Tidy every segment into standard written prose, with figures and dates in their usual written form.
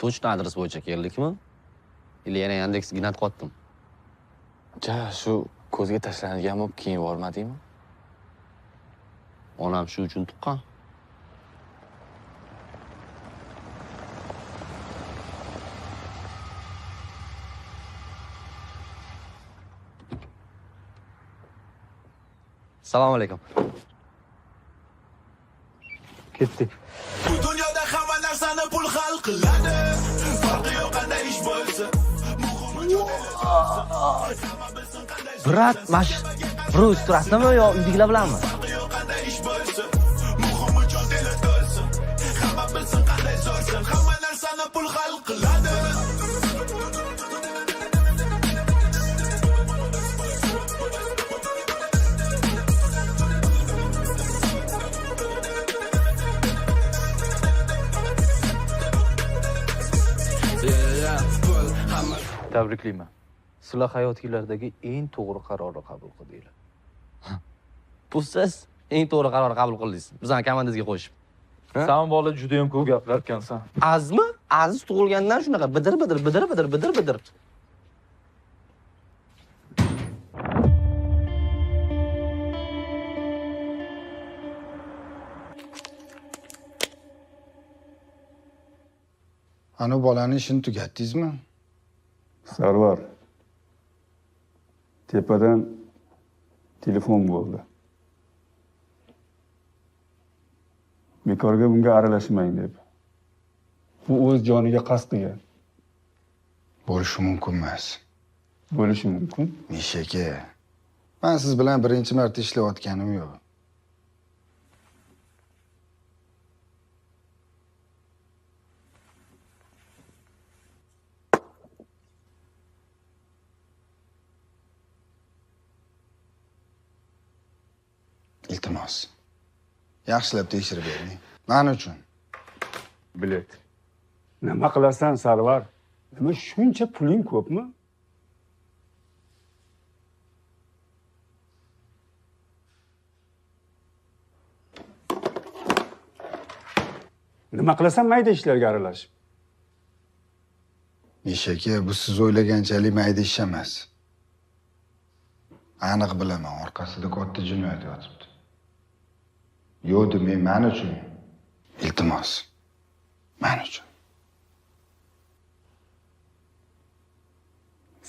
Точно adres bo'yicha keldikmi? Или yana Yandex ginat qotdim? Ja, shu ko'zga tashlanadigan bo'lib keyin bormadingmi? Onam shu uchun tuqqan. Assalomu alaykum. Ketdik. Bu dunyoda hamma narsani pul hal qiladi. Farqi yo'q qanday ish bo'lsa. Brat, mash bir o'zi turasizmi yo uydagilar bilanmi? Farqi yo'q qanday ish bo'lsa. Muhimi cho'ntaglar to'lsin. Hamma bilsin qanday zo'rsan. Hamma narsani pul hal qiladi. Tabriklayman. Sizlar hayotinglardagi eng to'g'ri qarorni qabul qildinglar. Bu siz eng to'g'ri qarorni qabul qildingiz. Bizning komandangizga qo'shib. Sen bola juda ham ko'p gaplar ekansan. Azmi? Aziz tug'ilgandan shunaqa bidir bidir bidir bidir bidir bidir. Ana bolani ishini tugatdingizmi? Sarvar, tepadan telefon bo'ldi. Bekorga bunga aralashmang deb. U o'z joniga qasd qilgan. Bo'lishi mumkin emas. Bo'lishi mumkin. Misha aka, men siz bilan birinchi marta ishlayotganim yo'q. Iltimos. Yaxshilab tekshirib bering. Men uchun. Bilet. Nima qilasan Sarvar? Nima shuncha puling ko'pmi? Nima qilasan mayda ishlarga aralashib? Misha aka, bu siz o'ylaganchalik mayda ish emas. Aniq bilaman, orqasida katta jinoyat yotibdi. Yo'q demang, men uchun. Iltimos. Men uchun.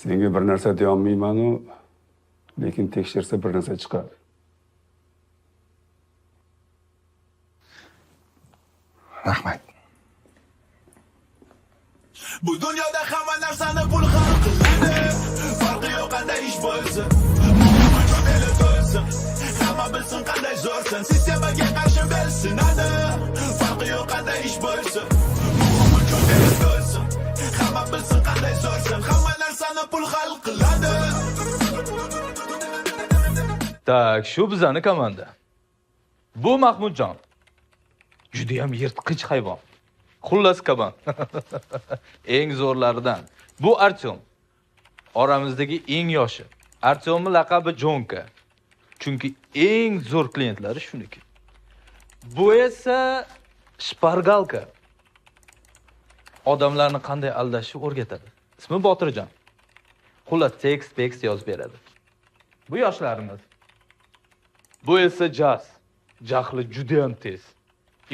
Senga bir narsa deya olmayman-u, lekin tekshirsa bir narsa chiqadi. Rahmat. Bu dunyoda hamma narsani pul hal qiladi. Farqi yo'q qanday ish bo'lsa. Muhimi cho'ntaglar to'lsin. Hamma bilsin qanday zo'rsan. Sistemaga qarshi belsinadi. Farqi yo'q qanday ish bo'lsa. Muhimi cho'ntaglar to'lsin. Hamma bilsin qanday zo'rsan. Hamma narsani pul hal qiladi. Tak, shu bizani komanda. Bu Mahmudjon. Juda ham yirtqich hayvon. Xullas kaban. Eng zo'rlaridan. Bu Artyom. Oramizdagi eng yoshi. Artyomning laqabi Jonka. Chunki eng zo'r klientlari shuniki. Bu esa shpargalka. Odamlarni qanday aldashni o'rgatadi. Ismi Botirjon. Xullas tekst yozib beradi. Bu yoshlarimiz. Bu esa Jaz. Jahli juda ham tez.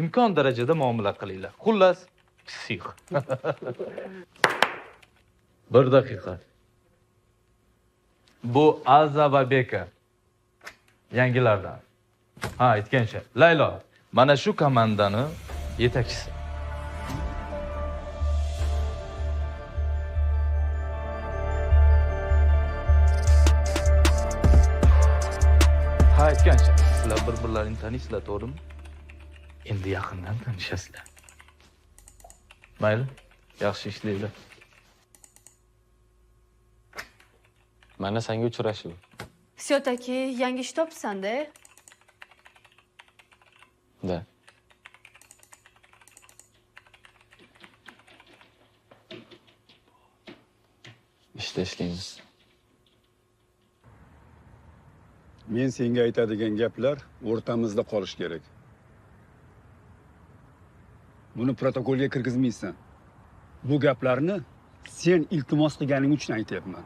Imkon darajada muomala qilinglar. Xullas, psix. Bir daqiqa. Bu Aza va Beka. Yangilardan. Ha, aytgancha, Laylo mana shu komandani yetakchisi. Ha, aytgancha, sizlar bir-birlarini taniysizlar, to'g'rimi? Endi yaqindan tanishasizlar. Mayli, yaxshi ishlanglar. Mana senga uchrashuv. Все-таки yangi ish topsan-da. Da. Ishda ishlaymiz. Men senga aytadigan gaplar o'rtamizda qolishi kerak. Buni protokolga kirgizmaysan. Bu gaplarni sen iltimos qilganing uchun aytyapman.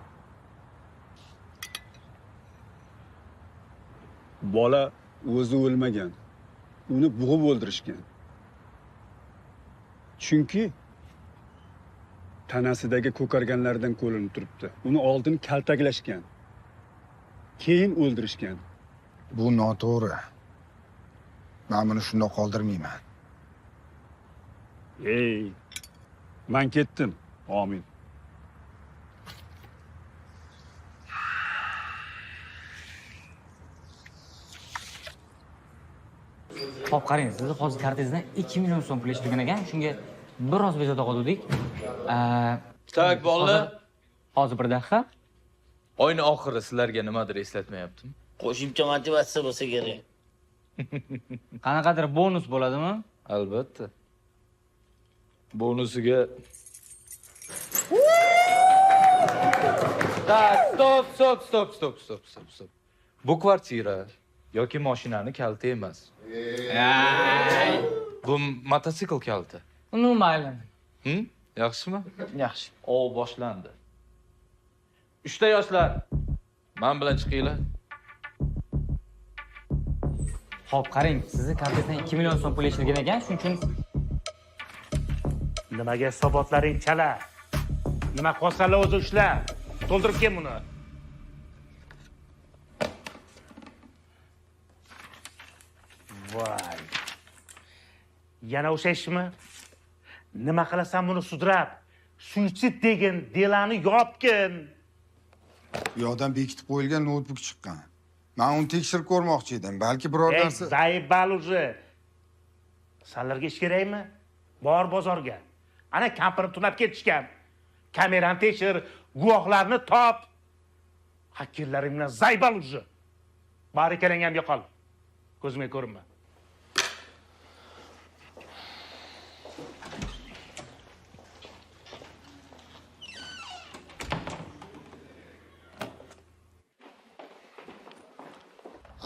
Bola o'zi o'lmagan. Uni bo'g'ib o'ldirishgan. Chunki tanasidagi ko'karganlardan ko'rinib turibdi. Uni oldin kaltaklashgan. Keyin o'ldirishgan. Bu noto'g'ri. Men buni shundoq qoldirmayman. Ey, men ketdim. Amin. Xo'p, qarang, sizni hozir kartangizdan 2 million so'm pul ishlagan ekan, shunga biroz bezovta qoldik. Tak, bolalar. Hozir bir daqiqa. Oyning oxiri sizlarga nimadir eslatmayaptimi? Qo'shimcha motivatsiya bo'lsa kerak. Qanaqadir bonus bo'ladimi? Albatta. Bonusiga Tak, stop, stop, stop, stop, stop, stop, stop. Bu kvartira yoki mashinani kaliti emas. Bu mototsikl kaliti. Ну, mayli. Yaxshimi? Yaxshi. Ov boshlandi. 3 ta yoshlar. Men bilan chiqinglar. Xo'p, qarang, sizni kartangizdan 2 million so'm pul yechilgan ekan, shuning uchun nimaga hisobotlaring chala? Nima qolsalar o'zi ushla. To'ldirib kel buni. Voy. Yana o'sha ishmi? Nima qilasan buni sudrab? Suitsid degin, delani yopgin. U yoqdan bekitib qo'yilgan noutbuk chiqqan. Men uni tekshirib ko'rmoqchi edim. Balki biror narsa... Zaybal уже. Sanlarga ish kerakmi? Bor bozorga. Ana kampirni tunab ketishgan. Kamerani tekshir, guvohlarni top. Hakkerlaring bilan zaybal уже. Bari kelang ham yo'qol. Ko'zimga ko'rinma.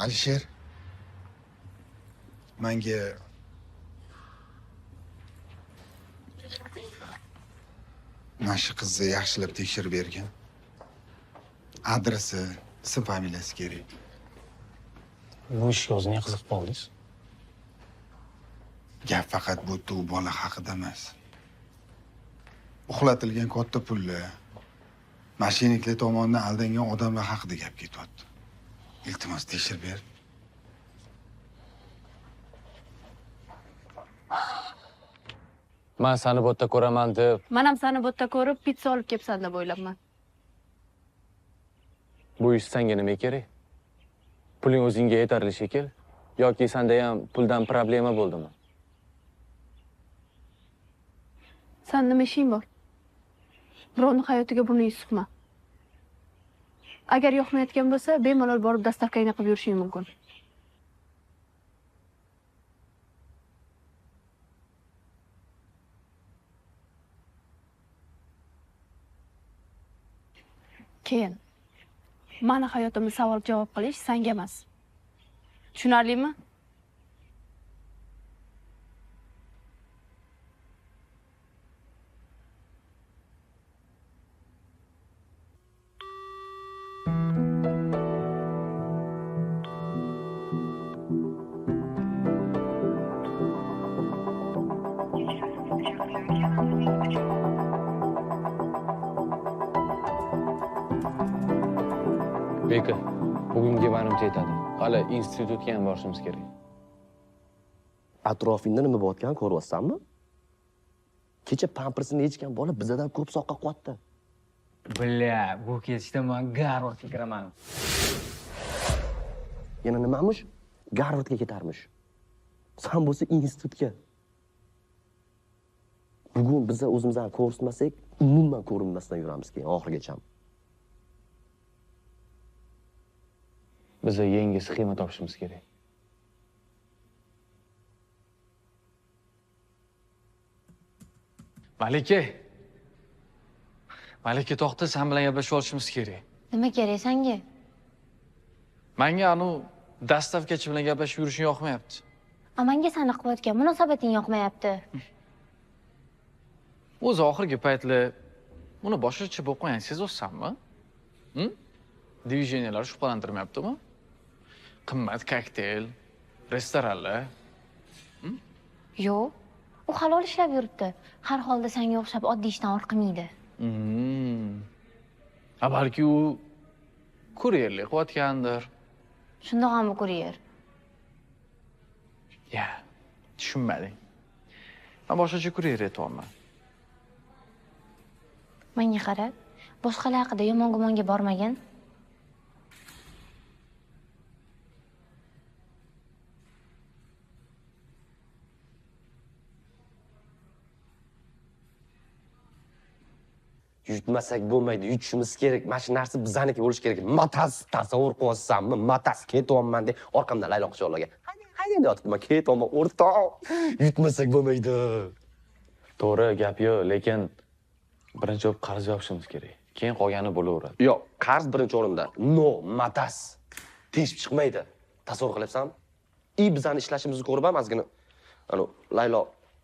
Alisher, menga mana shu qizni yaxshilab tekshirib bergin. Adresi, ism familiyasi kerak. Bu ishga o'zi ne qiziqib qoldingiz? Gap faqat bu bola haqida emas. Uxlatilgan katta pullar, mashiniklar tomonidan aldangan odamlar haqida gap ketyapti. Iltimos tekshirib ber. Men seni bu yerda ko'raman deb. Men ham seni bu yerda ko'rib pitsa olib kelibsan deb o'ylabman. Bu ish senga nima kerak? Puling o'zingga yetarli shekil yoki senda ham puldan problema bo'ldimi? Sen nima ishing bor? Birovning hayotiga burningni suqma. Agar yoqmayotgan bo'lsa, bemalol borib dastavkangni qilib yurishing mumkin. Keyin mani hayotimni savol-javob qilish senga emas. Tushunarlimi? Beka, bugungi manimcha yetadi. Hali institutga ham borishimiz kerak. Atrofingda nima bo'layotganini ko'ryapsanmi? Kecha pampersini yechgan bola bizadan ko'p soqqa qotdi. Бля, bu ketishda men Garvardga kiraman. Yana nimamish? Garvardga ketarmish. Sen bo'lsa institutga. Bugun biz o'zimizni ko'rsatmasak, umuman ko'rinmasdan yuramiz keyin oxirigacha. Biza yangi sxema topishimiz kerak. Malika. Malika, to'xta, sen bilan gaplashib olishimiz kerak. Nima kerak senga? Menga anu dastavkachi bilan gaplashib yurishing yoqmayapti. A menga seni qilayotgan munosabating yoqmayapti. O'zi oxirgi paytlar uni boshqacha bo'lib qo'ygan sezyapsanmi? Движения lar shubhalantirmayaptimi? Qimmat kokteyl, restoranlar. Yo'q, u halol ishlab yuribdi. Har holda senga o'xshab oddiy ishdan or qilmaydi. A balki u kuryerlik qilayotgandir. Shundoq ham bu kuryer. Ya, tushunmading. Men boshqacha kuryer aytyapman. Menga qara, boshqalar haqida yomon gumonga bormagin. Yutmasak bo'lmaydi, yutishimiz kerak. Mana shu narsa bizaniki bo'lishi kerak. Matas tasavvur qilyapsanmi? Matas ketyapman deb orqamdan Laylo quchoqlagan. Haydang, haydang deyotibdi. Men ketyapman, o'rtoq. Yutmasak bo'lmaydi. To'g'ri, gap yo'q, lekin birinchi bo'lib qarz yopishimiz kerak. Keyin qolgani bo'laveradi. Yo'q, qarz birinchi o'rinda. No, matas teshib chiqmaydi. Tasavvur qilyapsanmi? I bizani ishlashimizni ko'rib ham ozgina ana Laylo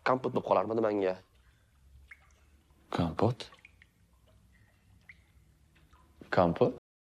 kompot bo'lib qolarmidi menga? Kompot? Kompot?